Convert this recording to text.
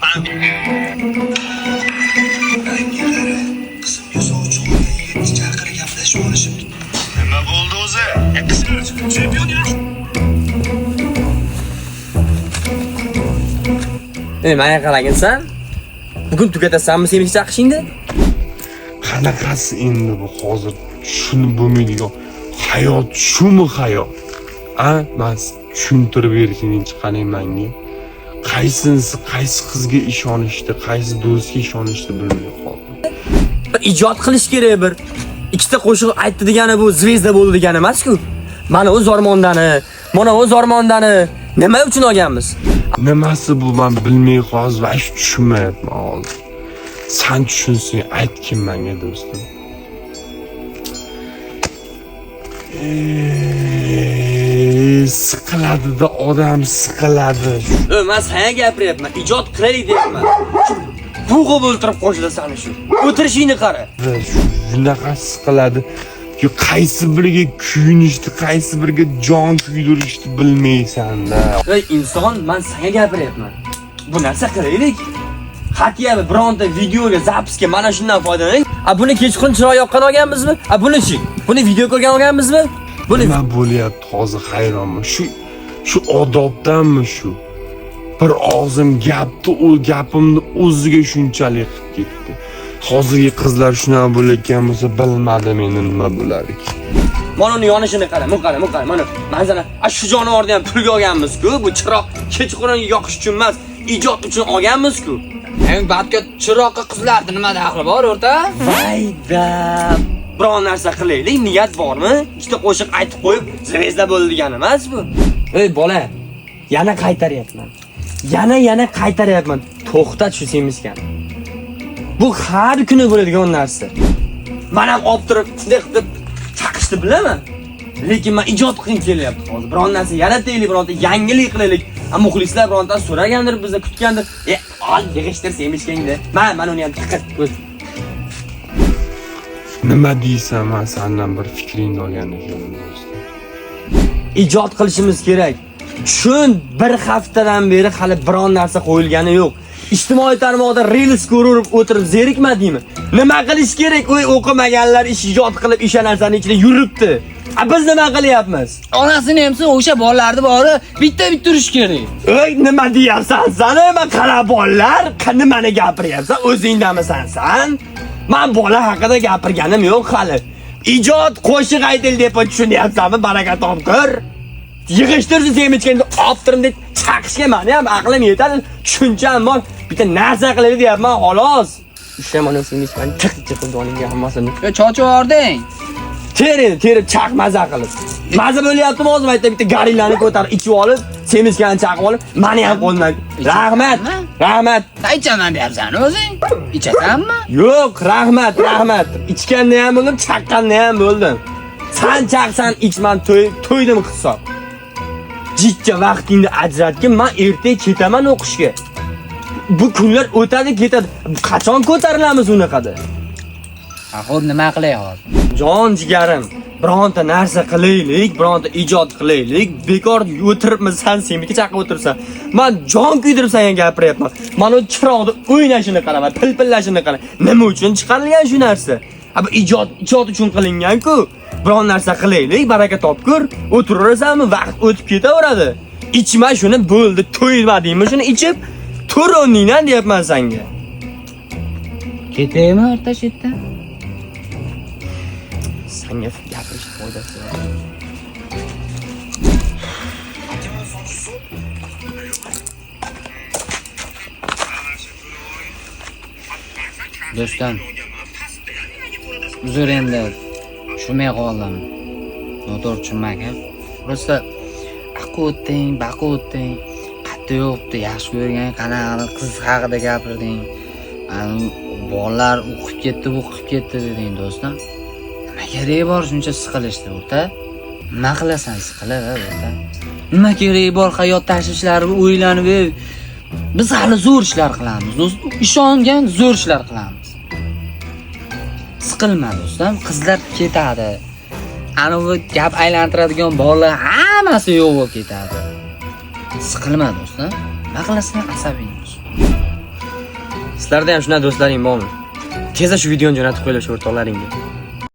Men Qizimga sovchi olgan yigitni chaqirib gaplashib olishim. Nima bo'ldi o'zi? Chempion. Menga qaragin sen. Bugun tugatasanmi sen chaqishingni? Qanaqasi endi bu hozir tushunib bo'lmaydigan hayot shumi hayot? A, man tushuntirib berishingni qarang menga. Qaysinisi qaysi qizga ishonishdi, qaysi do'stga ishonishdi bilmay qoldim. Bir ijod qilish kerak bir. Ikkita qo'shiq aytdi degani bu zvezda bo'ldi degani emas-ku. Mana o'z Zormondani, mana o'z Zormondani nima uchun olganmiz? Nimasi bu man bilmay hozir va tushunmayapman hozir. San tushunsang aytgin menga do'stim. Siqiladi-da odam siqiladi. Man senga gapiryapman, ijod qilaylik deyapman. Bo'g'ib o'ltirib qo'shilasan shu. O'tirishingni qara. Shunaqa siqiladi. Qaysi biriga kuyinishni, qaysi biriga jon kuydirishni bilmaysan-da. Ey inson, man senga gapiryapman. Bu narsa qilaylik. Xatga bironta videoga, zapisga mana shundan foydalanaylik. A buni kechqurun chiroq yoqqan olganmizmi? A buni-chi? Buni video ko'rgan olganmizmi? Buni nima bo'lyapti hozir hayronman. Shu odobdanmi shu? Bir og'zim gapni, u gapimni o'ziga shunchalik qilib ketdi. Hozirgi qizlar shunaqa bo'layotgan bo'lsa, bilmadim endi nima bo'lar ekan. Mana uni yonishini qara, buni qara, buni qara. Mana manzara. A shu jonivorni ham pulga olganmiz-ku. Bu chiroq kechqurun yoqish uchun emas, ijod uchun olganmiz-ku. Endi batga chiroqqa qizlarni nima daxli bor o'rta? Vayda. Biron narsa qilaylik, niyat bormi? Ikkita qo'shiq aytib qo'yib, zvezda bo'ldi degani emas bu. Ey bola, yana qaytaryapman. Yana qaytaryapman. To'xtat shu semiskani. Bu har kuni bo'ladigan narsa. Men ham olib turib, bunday qilib chaqishni bilaman. Lekin men ijod qilgim kelyapti hozir. Biron narsa yarataylik, bironta yangilik qilaylik. Muxlislar bironta so'ragandir, bizni kutgandir. Ol, yig'ishtir semishkangni. Men uni ham tiqib ko'z. Nima deysan, men sendan bir fikringni olgan ekanman do'stim. Ijod qilishimiz kerak. Tushun, bir haftadan beri hali biron narsa qo'yilgani yo'q. Ijtimoiy tarmoqda reels ko'rib o'tirib zerikmadingmi? Nima qilish kerak? Uy o'qimaganlar ish ijod qilib o'sha narsani ichida yuribdi. A biz nima qilyapmiz? Onasini emsin, o'sha bolalarni bori bitta-bitta urish kerak. Ey, nima deyapsan san? Nima qara bolalar? Nimani gapiryapsan? O'zingdamisan san? Men bola haqida gapirganim yo'q hali. Ijod qo'shiq aytil deb tushunyapsanmi? Baraka topkur. Yig'ishtirdi semichkangni olib turim deb chaqishga meni ham aqlim yetadi, tushuncham bor. Bitta narsa qilaylik deyapman, xolos. O'sha mana semichkani chiq-chiq joningga hammasini. Chochib yubording. Ter endi, terib chaq maza qilib. Maza bo'lyaptimi hozir aytda bitta garillarni ko'tarib ichib olib, semichkani chaqib olib, meni ham qo'limdan. Rahmat, rahmat. Ichaman deyapsan o'zing? Ichasanmi? Yo'q, rahmat, rahmat. Ichganda ham bo'ldim, chaqqanda ham bo'ldim. San chaqsan, ichman, to'ydim hisob. Jicha vaqtingni ajratgin, men ertaga ketaman o'qishga. Bu kunlar o'tadi, ketadi. Qachon ko'tarilamiz unaqada? Ha, xo'p, nima qilay hozir? Jon jigarim, bironta narsa qilaylik, bironta ijod qilaylik. Bekor o'tiribmiz, san seniki chaqib o'tirsan. Men jon kuydirib senga gapiryapman. Mana u chiroqni o'ynashini qaraman, pilpillashini qara. Nima uchun chiqarilgan shu narsa? Ha, bu ijod uchun qilingan-ku. Biron narsa qilaylik, baraka topkur. O'tiraversanmi, vaqt o'tib ketaveradi. Ichma shuni, bo'ldi, to'ymadingmi shuni ichib, tur o'rningdan deyapman senga. Ketaymi o'rta shu yerdan? Senga gapirish foydasi yo'q. Do'stim, uzr endi tushunmay qoldim. Noto'g'ri tushunmagin. Просто aql o'tding, baqi o'tding. Qatta yo'qdi, yaxshi ko'rgan qanaqa qiz haqida gapirding. Bolalar o'qib ketdi, bu qilib ketdi deding do'stim. Nima keragi bor shuncha siqilishdi o'rta? Nima qilasan siqilib o'rta? Nima keragi bor hayot tashvishlari o'ylanib, biz hali zo'r ishlar qilamiz do'st. Ishongan zo'r ishlar qilamiz. Siqilma do'stim, qizlar ketadi. Anavi gap aylantiradigan bolalar hammasi yo'q bo'lib ketadi. Siqilma, do'stim. Nima qilasan, asabing? Sizlarda ham shunaqa do'stlaring bormi? Tezda shu videoni jo'natib qo'yinglar shu o'rtoqlaringga.